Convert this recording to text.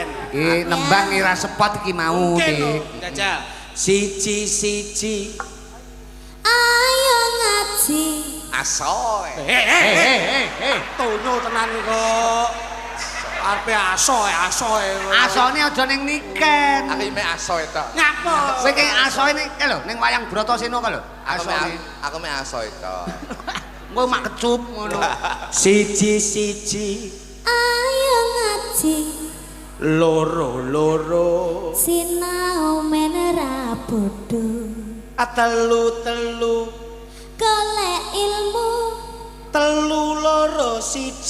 Niken. Iki nembang ira sepot iki mau, Mungkin lho, Dik. jajal. Siji siji. Ayo ngaji. Asoy. Eh eh Eh eh. eh eh eh. Tono tenan kok. Arepe asoe asoe. Asone aja ning Niken. Aku iki mek asoy tok. Ngapa? Kowe ki asoe ning kae lho, ning wayang Bratasena kae lho. Aku mek Asone. aku mek asoy tok. Engko mak kecup ngono. Siji siji. Ayo ngaji. Loro loro. Sinau men ra bodho. Telu telu. Golek ilmu. Telu loro siji.